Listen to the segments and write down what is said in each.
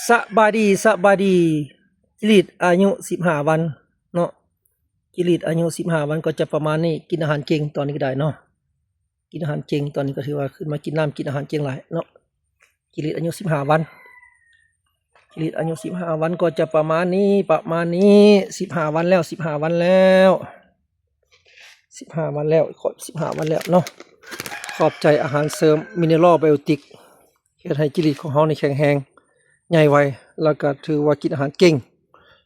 ສະບາຍດີ ສະບາຍດີ. ຈິລິດອາຍຸສິບຫ້າວັນເນາະ, ຈິລິດອາຍຸສິບຫ້າວັນກໍຈະປະມານນີ້. ກິນອາຫານເກັ່ງຕອນນີ້ກໍໄດ້ເນາະ, ກິນອາຫານເກັ່ງຕອນນີ້ກໍຖືວ່າຂຶ້ນມາກິນນ້ຳ ກິນອາຫານເກັ່ງຫຼາຍເນາະ. ຈິລິດອາຍຸສິບຫ້າວັນ, ຈິລິດອາຍຸສິບຫ້າວັນກໍຈະປະມານນີ້ ປະມານນີ້. ສິບຫ້າວັນແລ້ວ ສິບຫ້າວັນແລ້ວ ສິບຫ້າວັນແລ້ວ ຄອບສິບຫ້າວັນແລ້ວເນາະ. ຂອບໃຈອາຫານເສີມມິເນຣອລໄບໂອຕິກ ເຮັດໃຫ້ຈິລິດຂອງເຮົານີ້ແຂງແຮງ ໃຫຍ່ໄວ ແລ້ວກໍຖືວ່າກິນອາຫານເກັ່ງ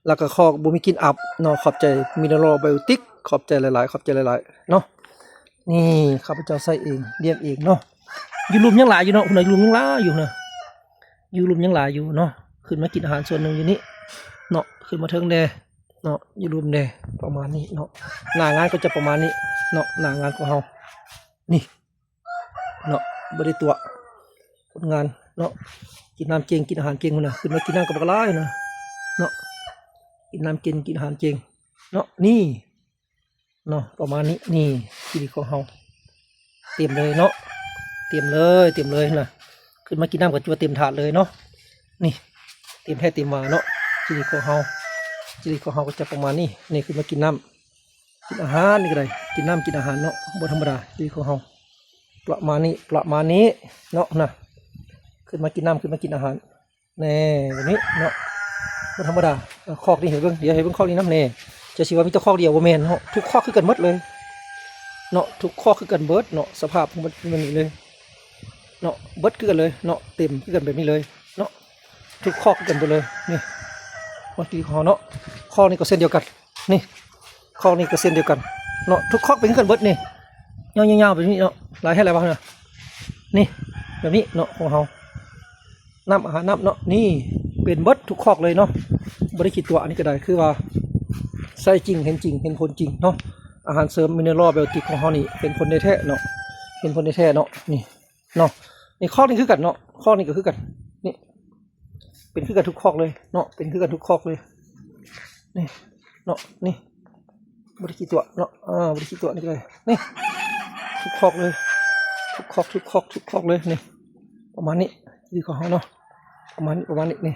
ແລ້ວກໍຄອກບໍ່ມີກິ່ນອັບເນາະ. ຂອບໃຈມິເນຣອລໄບໂອຕິກ ຂອບໃຈຫຼາຍໆ ຂອບໃຈຫຼາຍໆເນາະ. ນີ້ຂ້າພະເຈົ້າໃຊ້ເອງ ລ້ຽງເອງເນາະ. ຢູ່ລຸ່ມຍັງຫຼາຍຢູ່ເນາະ ພຸ້ນນະ, ຢູ່ລຸ່ມຍັງຫຼາຍຢູ່ນະ, ຢູ່ລຸ່ມຍັງຫຼາຍຢູ່ເນາະ. ຂຶ້ນມາກິນອາຫານສ່ວນໜຶ່ງຢູ່ນີ້ເນາະ, ຂຶ້ນມາເທິງແດ່ເນາະ, ຢູ່ລຸ່ມແດ່ ປະມານນີ້ເນາະ. ໜ້າງານກໍຈະປະມານນີ້ເນາະ ໜ້າງານຂອງເຮົານີ້ເນາະ. ບໍ່ໄດ້ຕົວະ ຄົນງານເນາະ, ກິນນ້ຳເກັ່ງ ກິນອາຫານເກັ່ງພຸ້ນນະ. ຂຶ້ນມາກິນນ້ຳກໍບັກຫຼາຍນະເນາະ, ກິນນ້ຳເກັ່ງ ກິນອາຫານເກັ່ງເນາະ. ນີ້ເນາະ ປະມານນີ້. ນີ້ ຈີ່ຫຼີ່ຂອງເຮົາ ເຕັມເລີຍເນາະ, ເຕັມເລີຍ ເຕັມເລີຍນະ. ຂຶ້ນມາກິນນ້ຳກໍຈະວ່າເຕັມຖາດເລີຍເນາະ. ນີ້ ເຕັມແທ້ເຕັມວ່າເນາະ ຈີ່ຫຼີ່ຂອງເຮົາ. ຈີ່ຫຼີ່ຂອງເຮົາກໍຈະປະມານນີ້. ນີ້ ຂຶ້ນມາກິນນ້ຳ ກິນອາຫານນີ້ກໍໄດ້, ກິນນ້ຳກິນອາຫານເນາະ, ບໍ່ທຳມະດາ ຈີ່ຫຼີ່ຂອງເຮົາ. ປະມານນີ້ ປະມານນີ້ເນາະນະ. ຂຶ້ນມາກິນນ້ຳ ຂຶ້ນມາກິນອາຫານ. ແນ່ ແບບນີ້ເນາະ ບໍ່ທຳມະດາ. ຄອກນີ້ໃຫ້ເບິ່ງ ດຽວໃຫ້ເບິ່ງຄອກນີ້ນຳແນ່. ຈະຊິວ່າມີແຕ່ຄອກດຽວ ບໍ່ແມ່ນເນາະ, ທຸກຄອກຄືກັນເບິດເລີຍເນາະ, ທຸກຄອກຄືກັນເບິດເນາະ. ສະພາບຂອງມັນເປັນແບບນີ້ເລີຍເນາະ, ເບິດຄືກັນເລີຍເນາະ, ເຕັມຄືກັນແບບນີ້ເລີຍເນາະ. ທຸກຄອກຄືກັນເບິດເລີຍ. ນີ້ ມາກີ້ຂອງເຮົາເນາະ, ຄອກນີ້ກໍເຊັ່ນດຽວກັນ. ນີ້ ຄອກນີ້ກໍເຊັ່ນດຽວກັນເນາະ, ທຸກຄອກເປັນຄືກັນເບິດນີ້. ຍາວໆ ແບບນີ້ເນາະ, ຫຼາຍແທ້ຫຼາຍວ່ານະ. ນີ້ ແບບນີ້ເນາະ ຂອງເຮົາ ນ້ຳ ອາຫານນ້ຳເນາະ. ນີ້ ເປັນເບິດທຸກຄອກເລີຍເນາະ, ບໍ່ໄດ້ຄິດຕົວະ. ອັນນີ້ກໍໄດ້ ຄືວ່າໃຊ້ຈິງ ເຫັນຈິງ ເຫັນຜົນຈິງເນາະ. ອາຫານເສີມມິເນຣອລໄບໂອຕິກຂອງເຮົານີ້ ເຫັນຜົນແທ້ໆເນາະ, ເຫັນຜົນແທ້ໆເນາະ. ນີ້ເນາະ ນີ້ຄອກນີ້ຄືກັນເນາະ, ຄອກນີ້ກໍຄືກັນ. ນີ້ ເປັນຄືກັນທຸກຄອກເລີຍເນາະ, ເປັນຄືກັນທຸກຄອກເລີຍ. ນີ້ເນາະ ນີ້ ບໍ່ໄດ້ຂີ້ຕົວະເນາະ, ອ່າ ບໍ່ໄດ້ຂີ້ຕົວະ. ນີ້ກໍໄດ້ ນີ້ ທຸກຄອກເລີຍ, ທຸກຄອກ ທຸກຄອກ ທຸກຄອກເລີຍ. ນີ້ ປະມານນີ້ ທີ່ຂອງເຮົາເນາະ, ປະມານນີ້ ປະມານນີ້. ນີ້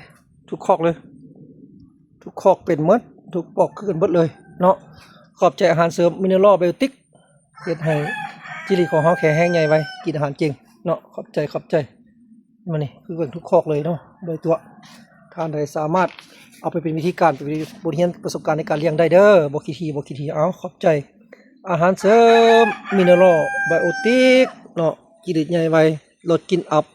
ທຸກຄອກເລີຍ, ທຸກຄອກເປັນໝົດ, ທຸກຄອກຄືກັນເບິດເລີຍເນາະ. ຂອບໃຈອາຫານເສີມມິເນຣອລໄບໂອຕິກ ເຮັດໃຫ້ຈີ່ຫຼີ່ຂອງເຮົາແຂງແຮງໃຫຍ່ໄວ, ກິນອາຫານເກັ່ງເນາະ. ຂອບໃຈ ຂອບໃຈ. ມານີ້ ຄືເບິ່ງທຸກຄອກເລີຍເນາະ, ໂດຍຕົວະ. ທ່ານໃດສາມາດເອົາໄປເປັນວິທີການ, ເປັນບົດຮຽນປະສົບການໃນການລ້ຽງໄດ້ເດີ, ບໍ່ຂີ້ຖີ່ ບໍ່ຂີ້ຖີ່. ເອົາ ຂອບໃຈອາຫານເສີມມິເນຣອລໄບໂອຕິກເນາະ, ຈີ່ຫຼີ່ໃຫຍ່ໄວ, ລົດກິ່ນອັບ,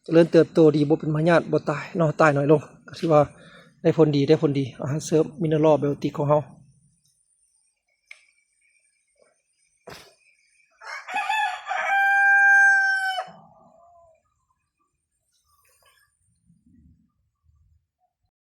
ຈະເລີນເຕີບໂຕດີ, ບໍ່ເປັນພະຍາດ, ບໍ່ຕາຍເນາະ, ຕາຍໜ້ອຍລົງ. ກໍຖືວ່າໄດ້ຜົນດີ ໄດ້ຜົນດີ. ອາຫານເສີມມິເນຣອລໄບໂອຕິກຂອງເຮົາ